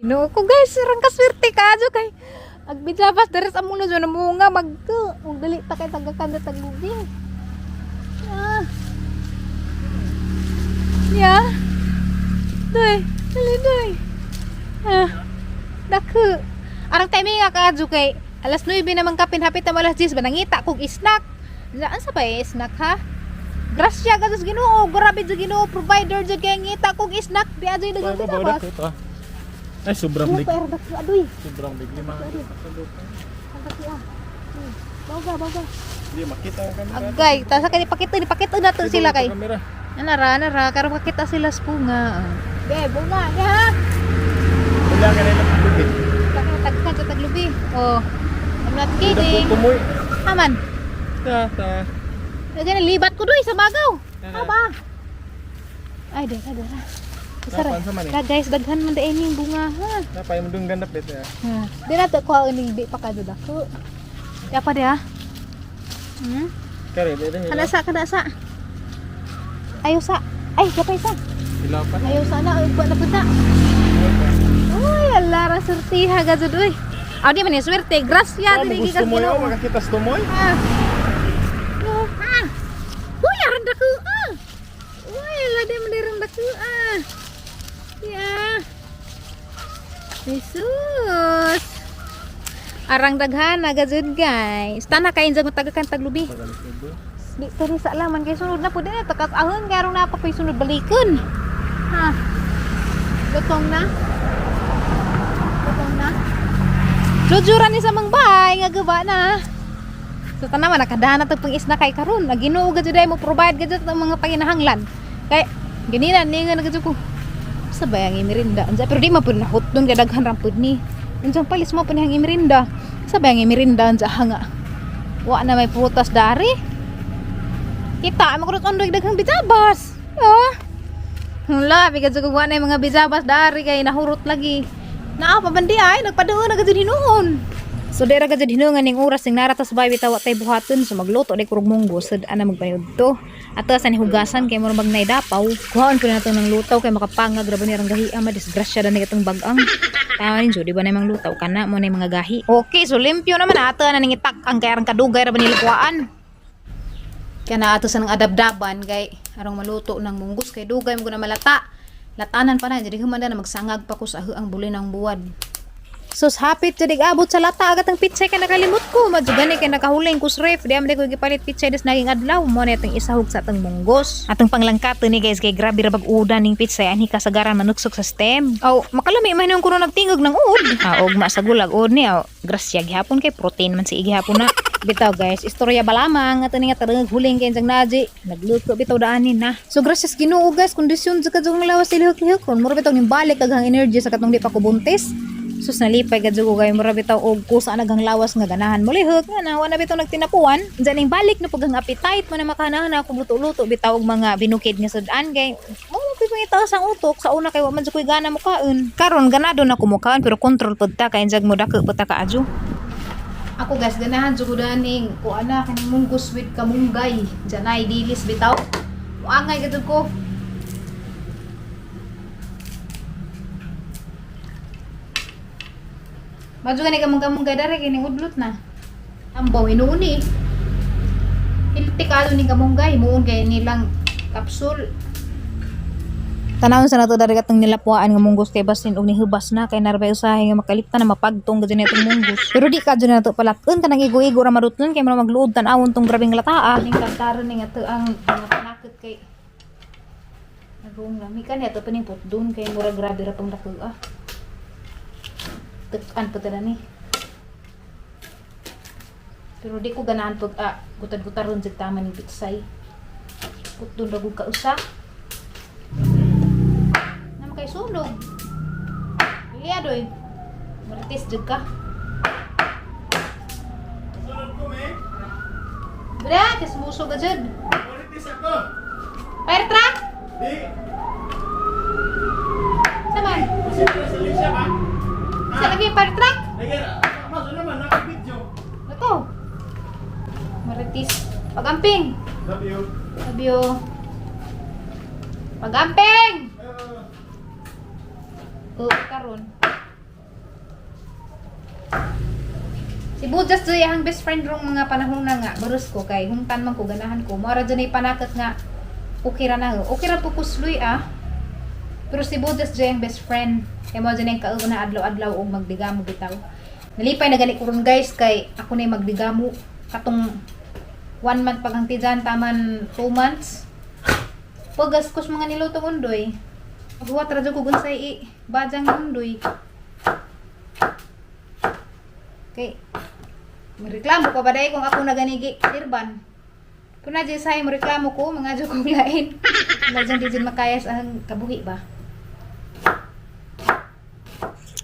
No ko guys, rang kaswerte ka adyo kay agbitsabas diri sa among luzon namunga magko. Ug dali ta kay tagakan ta taglubi. Ah. Ya. Doy, dali doy. Ah. Dako. Arang timing nga kaadyo kay alas 9 naman kapin hapit na alas 10 ba nangita kog snack. Saan sa pa eh, snack ha? Grasya ka sa Ginoo, grabe sa Ginoo provider jud kay ngita kog snack di adyo Ay, dagang babaw bitabas. dako to. Ay, sobrang Ano big. pa er dako adoy. Sobrang big. Lima. Ang dako ah. Baga baga. Hindi, makita ang camera. Agay, ta sa kay pakita ni pakita nato sila kay. Kamera. Anara anara karon makita sila sa bunga. Ge, bunga ge ha. Wala ka na ilang tubig. Tagka sa taglubi. Oh. I'm not kidding. Tumoy. Aman. Ta, ta. Lagyan libat ko doy sa bagaw. Tara. Aba. Ay, dara dara. Sara. Napansa man eh. Da guys, daghan man dai ning bunga ha. Napay mo dong ganda pet ya. Ha. Di na to kuha ning di pa kadto dako. Di pa di ha. Kare, dere. Kada sa, kada sa. Ayaw sa. Ay, kapay sa. Ilaw pa. Ayaw sa na, ugba na pud na. Uy, ala ra surtiha ga jud uy. Aw di man ni swerte, grasya Ah, diri gusto gikas mo yun, Ginoo. makakita sa tumoy. Ah. No, ah. Uy, aran dako ah. Uy, ala di man dirang dako ah. Yeah. Jesus. Arang daghan na gajud guys. Tana kain jago tagakan taglubi. Di tani sa alaman kay sunod na pud na takas ahon karon na pa koy sunod balikon. Ha. Lutong na. Lutong na. Lujuran ni sa mangbay nga gawa na. So tanaman nakadana to pang isna kay karon. Ang Ginoo gajud ay mo provide gajud ang mga panginahanglan. Kay ganina ni nga nagajud ko. Sa bayang imirinda. Unsa pero di man pud nahot doon kay daghan ra pud ni. Unsang palis mo pud niyang imirinda. Sa bayang imirinda unsa nga. Wa na may prutas dari. Kita mo kurot ondoy daghang bitabas. Oh. Hala, bigat sa wa na yung mga bitabas dari kay nahurot lagi. Naa pa bandi ay nagpaduon na gajud hinuon. So dira gajud hinuon ning oras ning narata sa bahay bitaw tay buhaton so magluto day kurog munggo sud ana magpaniud to. Ato sa ni hugasan kay murag magnay dapaw. Kuhaon ko na nato ng lutaw kay makapangag ra ba ni rang gahi ama disgrasya da ni katong bag-ang. Tama rin di ba na yung mga lutaw kana mo na yung mga gahi. Okay, so limpyo naman ato na ning itak ang kay arang kadugay ra ba nila kuhaan. Kaya na ato sa nang adabdaban kay arang maluto ng munggus kay dugay mo na malata. Latanan pa na jadi humanda na magsangag pa ko sa ang buli ng buwad. Sus hapit jadi abot sa lata agad ang pitsay kay nakalimot ko. Madyo gani kay nakahuling ko sa ref. Di am ko gipalit pitsay des naging adlaw mo na itong isahog sa atong munggos. Atong panglangkato ni guys kay grabe ra bag udan ning pitsay anhi kasagaran manuksok sa stem. Aw makalami man yung kuno nagtingog ng ud. Ah, og masagulag ud ni aw grasya gihapon kay protein man si gihapon na. Bitaw guys, istorya ba lamang ato ni nga tarang huling kay jang naji. Nagluto bitaw daanin na. So gracias Ginoo guys, kondisyon sa kadtong lawas ilihok-lihok ron. Mura bitaw ning balik aghang energy sa katong di pa ko buntis. Sus nalipay gad ko kay mura bitaw og kusa naghang lawas nga ganahan mo lihok nga na wa na bitaw nagtinapuan. Diyan ning balik na pag ang appetite mo na makanahan ako luto-luto bitaw og mga binukid nga sudan kay mo na pud pangitaas ang utok sa una kay wa man jud koy gana mo kaon. Karon ganado na ko mokaon pero control pud ta kay jag mo dako pud ta kaadyo. Ako guys, ganahan jud ko daning kuan na kaning munggus with kamunggay. Janay dilis bitaw. Muangay gud ko. Madyo gani ka mungga-munggay dere kay ning udlot na. Ambaw hinuon eh. Hilti kayo ni kamunggay, muon kay nilang kapsul. Tanawon sa nato dari katong nilapuan nga munggos kay basin og nihubas na kay narbay usahay nga makalipta na mapagtong gud itong munggos. Pero di ka jud na nato palakon kanang igo-igo ra marutnon kay mura magluod tan-awon tong grabeng lataa. Ning kantaron ning ato ang mga panakot kay Nagong lami kan ato pa ning putdon kay mura grabe ra tong dako ah. Tek-an pa ta ni. Pero di ko ganahan pag ah, gutad-gutaron jud tama ning pitsay. Putdon ra gud kausa. Naman kay sunog. Liya doy. Marites jud ka. Sunod ko, me. Bra, kismuso ka jud. Marites ako. Fire truck? Di. Saman? Kasi sa Alicia ba? Sa lagi yung fire truck? Lagi, maso naman, naka-video. Ito. Marites. Pagamping. Love you. Love you. Pagamping! Oo, karon. Si Bujas jud ang best friend rong mga panahon na nga barus ko kay hungtan man ko, ganahan ko. Mao ra jud nay panakot nga okay ra na. Okay ra po kusloy ah. Pero si Bujas jud ang best friend. Kay mao jud ang kauna adlaw-adlaw og magdigamo bitaw. Nalipay na gani ko ron, guys, kay ako na magdigamo katong one month pag ang tijan taman 2 months. Pagas kus mga niluto undoy. Paghuwat ra jud ko gunsay i bajang undoy. Okay. Reklamo pa ba dahil kung ako naganigi tirban? Kung na dyan sa'yo, reklamo ko, mga dyan kong lain. Wala dyan di dyan makaya sa ang kabuhi ba?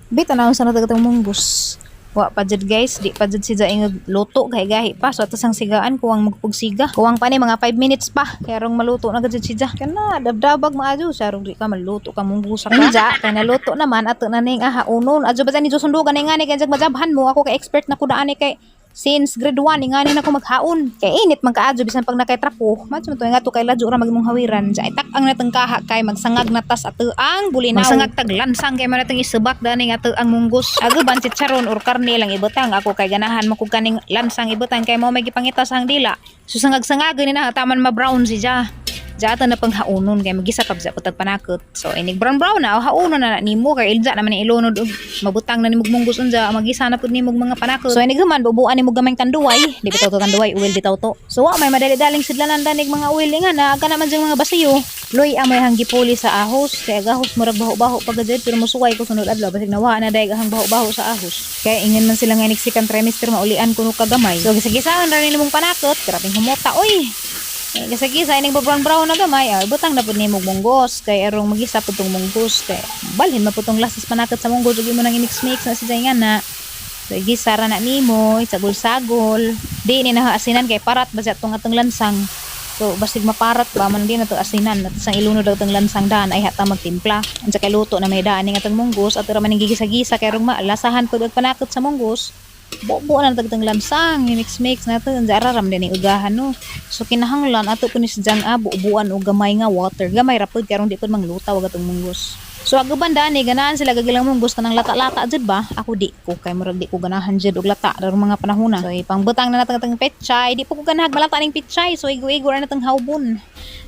Bita na sa natagatang munggus. Wa pa jud, guys, di pa jud si Jaing luto gahi gahi pa. So ato sang sigaan kuwang magpugsiga. Kuwang pa ni mga 5 minutes pa. Kaya rong maluto na gud si Ja. Kana dabdabag maayo sa rong di ka maluto ka munggusa ka. Unja kay naluto naman ato na ning aha unon. Adyo ba ni sundugan ni ngani kay jag majabhan mo ako kay expert na ko daan kay since grade 1 ingani na ko maghaon. Kay init man kaadyo bisan pag nakay trapo. Madyo man to nga to kay ladyo ra magimong hawiran. Diya itak ang natang kaha kay magsangag na tas ato ang bulinaw. Magsangag tag lansang kay man natang isubak dani nga ato ang munggus. Aguban chicharon or karne lang ibutang ako kay ganahan mo kog kaning lansang ibutang kay mo may gipangita sa ang dila. So sangag-sangag ni na taman ma brown si ja. Diya na pang haunon kay magisa pa sa putag panakot. So inig brown brown na o haunon na, na nimo kay ilja naman ni ilunod og mabutang na nimog munggus unja magisa na pud nimog mga panakot. So inig human bubuan nimo gamay tanduay, di bitaw to tanduay, oil bitaw to. So wa may madali-daling sidlanan danig mga oil nga na aga naman diyang mga basiyo. Loy amoy hang gipuli sa ahos kay ag ahos murag baho-baho pagajud pero musuway ko sunod adlaw basig nawa na dayag ang baho-baho sa ahos. Kay ingon man sila nga inig second trimester maulian kuno kagamay. So gisa-gisaon ra nimo panakot, grabing humota oy. Eh, kasi gisa ining brown brown na gamay, ay butang na pud nimo munggos kay arong magisa pud tong munggos kay balhin man pud tong lasas panakot sa munggos ug imo nang i-mix mix na si nga na. So gisa ra na nimo, isagol-sagol. Di ni na asinan kay parat ba sa atong atong lansang. So basig maparat ba man di na to asinan at sang ilunod atong lansang daan ay hata magtimpla. Unsa kay luto na may daan ning atong munggos at ra man ning gigisa-gisa kay arong malasahan pud og panakot sa munggos. Buo na tagtang lansang, mix mix na to, unsa araram din ni ugahan no. So kinahanglan ato po ni si Jang buubuan og gamay nga water. Gamay ra pud karon di pud manglutaw ag atong munggos. So ag uban dani ganahan sila gagilang munggos kanang lata-lata jud ba? Ako di ko kay murag di ko ganahan jud og lata darong mga panahona. So ipangbutang na natang atong pechay, di po ko ganahag malata ning pechay. So igo-igo ra natang hawbon.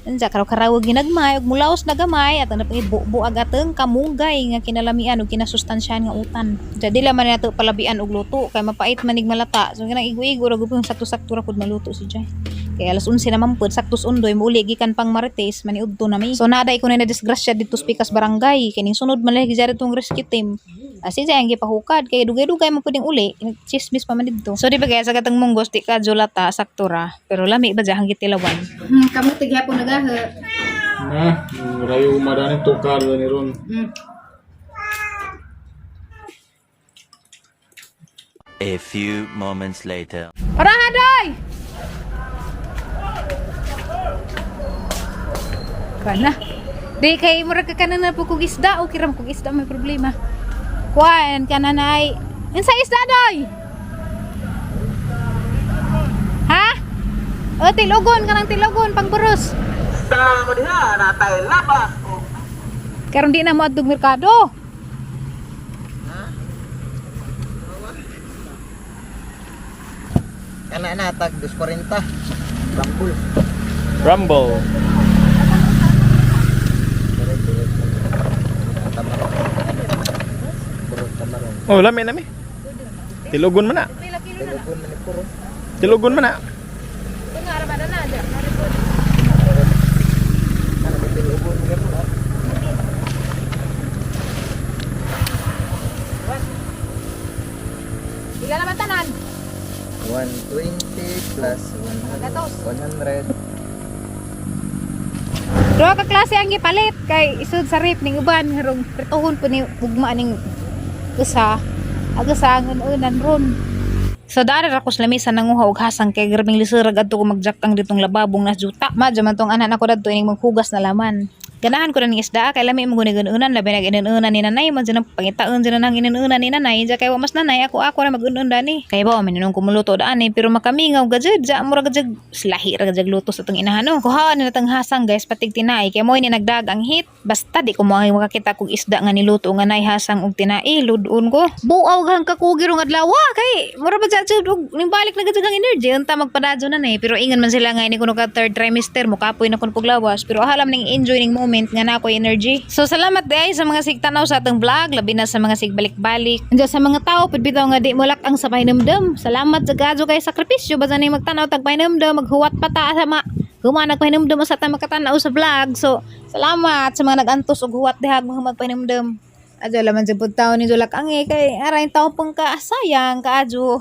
Unsa karaw-karaw ginagmay ug mulaos na gamay at ang ibubo ag atong kamunggay nga kinalamian ug kinasustansyahan nga utan. Unsa dili man nato palabian og luto kay mapait manig malata. So kanang igo-igo ra gud sakto-sakto ra pud maluto si Jay. Kay alas 11 naman pud saktos undoy muuli gikan pang Marites maniudto na mi. So naday ko na disgrasya dito sa Pikas Barangay kining sunod man lagi diri tong rescue team. Asi siya ang gipahukad kay dugay-dugay man pud ning uli, chismis pa man didto. So di ba kaya sa katong munggos di ka julata sakto ra, pero lami ba jahang gitilawan. Kamo tigyapon nagaha. Na, rayo madani tukar ni ron. A few moments later. Paraha doy. Kana. Di kay murag ka kanan na po kog isda, okay ra kog isda may problema. Kuan kana nay. Unsa isda doy? Ha? O tilogon kanang tilogon pangburos. Karon di na mo adtog merkado. Kana na tag 240. Bangkul. Rumble. Oh, lami nami. Tilugon man na. Tilugon man ni puro. Tilugon man na. Ano ba tilugon man puro? Pila naman tanan? 120 plus 100. 100. Duha ka klase ang gipalit kay isod sa rip ning uban harong prituhon po ni ugma ning usa aga sa unan ron. So dara ra ko sa lamesa nanguha og hasang kay grabing lisurag adto ko magjaktang ditong lababong nas juta. Madyo man tong anak nako dadto ining maghugas na laman. Ganahan ko na ning isda kay lami mo gunigun-unan, labi nag inun-unan ni nanay man dyan ang pangitaon dyan ang inun-unan ni nanay. Diya kay wa mas nanay, ako ako ra mag-un-un dani. Kay ba man nung kumuluto daan eh, pero makamingaw gajud ja mura gajud slahi ra gajud luto sa tong inahano. Kuhaan na tang hasang, guys, patig tinai kay mo ni nagdag ang hit. Basta di ko mo ang makakita kog isda nga niluto nga nay hasang og tinai, ludon ko. Buaw gahang kakugir og adlaw kay mura ba jud og ning balik na gajud ang energy unta magpadadyo na ni. Pero ingon man sila nga ini kuno ka third trimester mo kapoy na kun puglawas, pero ahalam ning enjoy ning moment nga na ako'y energy. So salamat guys sa mga sigtanaw sa atong vlog, labi na sa mga sigbalik-balik. Andiyan sa mga tao pud bitaw nga di mulak ang sa pahinumdum. Salamat sa gadyo kay sakripisyo basta ning magtanaw tag pahinumdum, maghuwat pa ta sa ma human nagpahinumdum sa ta makatanaw sa vlog. So salamat sa mga nag-antos og huwat dihag mga magpahinumdum. Adyo laman jud pud taon ni Julak ang kay aray taon pong kaasayang kaadyo.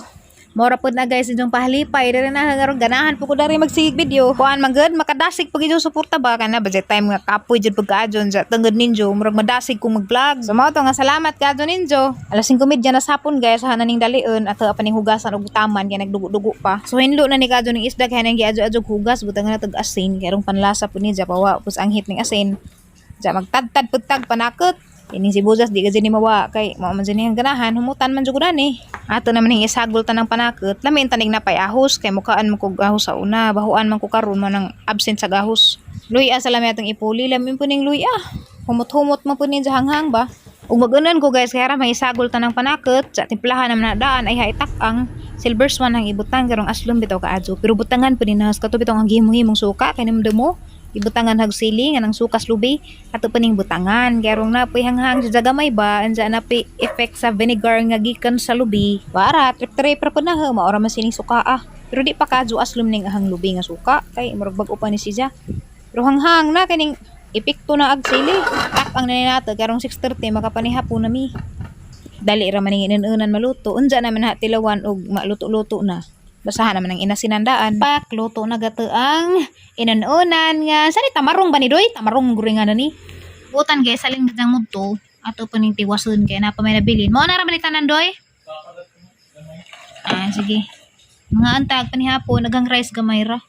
Mora pod na, guys, inyong pahalipay diri na karon ganahan po ko dari magsigig video. Kuan man gud makadasig pag inyong suporta ba kana budget time nga kapoy jud pagkaadyon sa tungod ninyo murag madasig ko mag-vlog. So mao to nga salamat kaadyo ninyo. Alas 5:30 na sapon, guys, hanan ning dalion at pa ning hugasan og taman kay nagdugo-dugo pa. So hinlo na ni kaadyo ning isda kay nang giadyo-adyo hugas butang na tag asin kay rong panlasa pud ni pawa pus ang hit ning asin. Diya magtadtad pud tag panakot. Ining sibuyas di kasi ni mawa kay mao man jud niyang ganahan humutan man jud ko ni. Ato naman ning isagol tanang panakot. Lami tanig na pay ahos kay mukaan mo kog ahos sa una, bahuan man ko karon mo nang absent sa gahos. Luya sa lami atong ipuli, lami po ning luya. Humot-humot man po ni hanghang ba. Ug mag-unan ko, guys, kay ra may isagol tanang panakot sa timplahan naman na daan ay haitak ang silver swan ang ibutang karong aslom bitaw kaadyo. Pero butangan po ni nahas kato bitaw ang gihimo-himong suka kay mo ibutangan hag sili nga nang sukas lubi ato pa ning butangan kay rong napoy hanghang sa gamay ba anja na effect sa vinegar nga gikan sa lubi para trip trip ra pud na ha maora man sining suka ah. Pero di pa kadyo aslom ning ahang lubi nga suka kay murag bag-o pa ni siya, pero hanghang na kining epekto na ag sili tak ang naninato karong 6:30 makapanihapon na mi. Dali ra man ning inunan maluto, unja naman ha tilawan og maluto-luto na, basahan naman ang inasinandaan pak luto na gato ang inununan nga sani tamarong ba ni doy tamarong guri nga na ni butan, guys. Salin gid ang mudto ato pa ning tiwason kay na pa may nabilin mo na ra man ni tanan doy. Ah, sige, mga antag panihapon nagang rice gamay ra.